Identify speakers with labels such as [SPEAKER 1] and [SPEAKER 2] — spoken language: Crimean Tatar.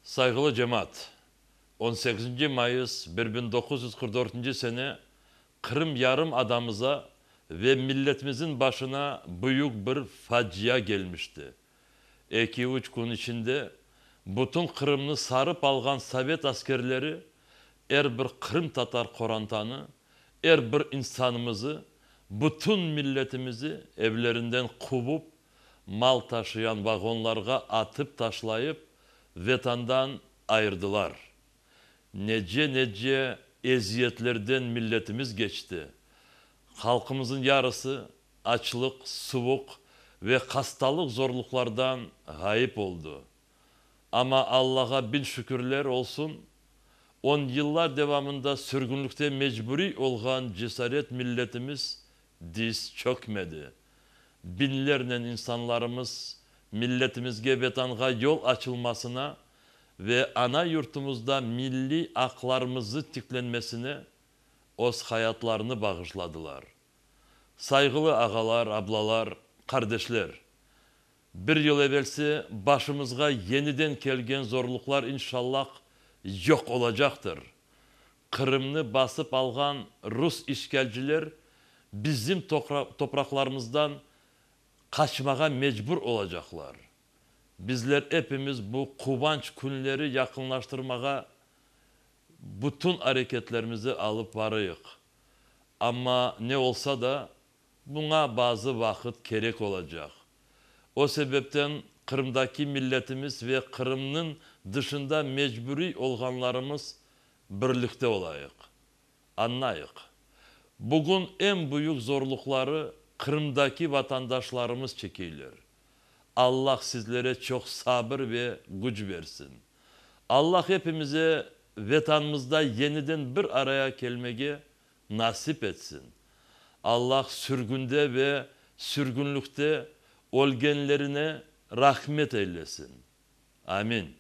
[SPEAKER 1] Sayğılı cemaat, on sekizinci mayıs 1944 sene Qırım yarım adamıza ve milletimizin başına büyük bir facia gelmişti. Eki-üç kün içinde bütün Qırımnı sarıp alğan sovet askerleri er bir qırımtatar qorantanı, er bir insanımızı, bütün milletimizi evlerinden quvıp, mal taşıyan vagonlarğa atıp taşlayıp, Vetandan ayırdılar. Nece-nece eziyetlerden milletimiz keçti. Halqımızın yarısı açlıq, suvuq ve hastalıq zorluqlardan ğayıp oldı. Amma Allağa bin şükürler olsun, on yıllar devamında sürgünlikte mecburiy olğan cesaret milletimiz diz çökmedi. Biñlernen insanlarımız milletimizge Vetanğa yol açılmasına ve ana yurtumızda milliy aqlarımızı tiklenmesine öz hayatlarını bağışladılar. Sayğılı ağalar, ablalar, qardeşler! Bir yıl evelsi başımızğa yeniden kelgen zorluqlar inşallah yoq olacaqtır. Qırımnı basıp alğan rus işgalciler bizim topraqlarımızdan qaçmağa mecbur olacaqlar. Bizler epimiz bu quvanç künleri yaqınlaştırmağa bütün areketlerimizi alıp barıyıq. Amma ne olsa da, buña bazı vaqıt kerek olacaq. O sebepten Qırımdaki milletimiz ve Qırımnıñ dışında mecburiy olğanlarımız birlikte olayıq. Añlayıq, bugün eñ büyük zorluqları Qırımdaki vatandaşlarımız çekeyler. Allah sizlere çoq sabır ve küç bersin. Allah epimize Vetanımızda yeniden bir araya kelmege nasip etsin. Allah sürgünde ve sürgünlikte ölgenlerine rahmet eylesin. Amin.